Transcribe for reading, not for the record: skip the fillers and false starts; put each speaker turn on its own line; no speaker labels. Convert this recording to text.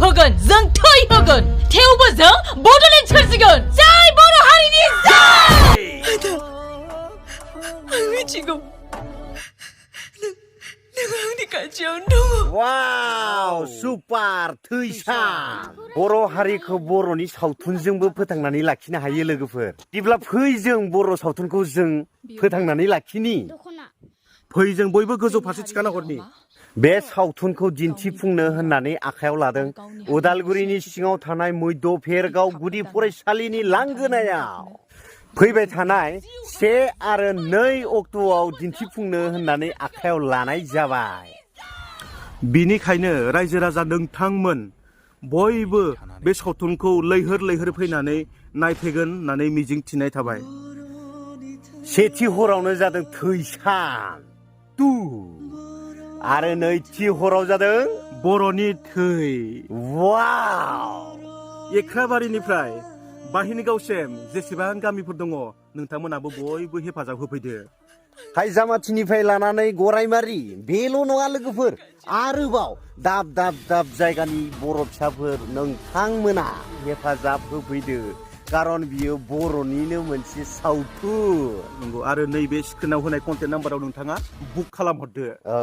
होगोन जों थै होगोन थेवबो जों बड'लेण्ड सोरजिगोन जय बर' हारिनि जय आं मिथिगौ नों आंनि खाथियावनो दङ
वाव सुपार थैसाम बर' हारिखौ बर'नि सावथुनजोंबो फोथांनानै लाखिनो हायो लोगोफोर बिदिब्ला फै जों बर' सावथुनखौ जों फोथांनानै लाखिनि
फै जों बयबो गोजौ फारसे थिखाना हरनि
बे सावथुनखौ दिन्थिफुंनो होननानै आखायाव लादों उदालगुरिनि सिङाव थानाय मैध' भेरगाव गुदि फरायसालिनि लांगोनायाव फैबाय थानाय 1 आरो 2 अक्ट'आव दिन्थिफुंनो होननानै आखायाव लानाय जाबाय
बिनिखायनो रायजो राजा नोंथांमोन बयबो बे सावथुनखौ लैहोर लैहोर फैनानै नायफैगोन होननानै मिजिं थिनाय थाबाय
सेथि हरावनो जादों थैसाम 2 आरो नैथि हराव जादों
बर'नि थै
वाव
एख्राबारिनिफ्राय बाहिनिगावसिम जेसेबां गामिफोर दङ नोंथांमोनाबो बयबो हेफाजाब होफैदो
हायजामाथिनिफ्राय लानानै गरायमारि बेल' नङा लोगोफोर आरोबाव दाब दाब दाब जायगानि बर' फिसाफोर नोंथांमोना हेफाजाब होफैदो खारन बियो बर'निनो मोनसे सावथुन
नंगौ आरो नैबे स्क्रिनाव होनाय कन्टेक्ट नाम्बाराव नोंथाङा बुक खालामहरदो
औ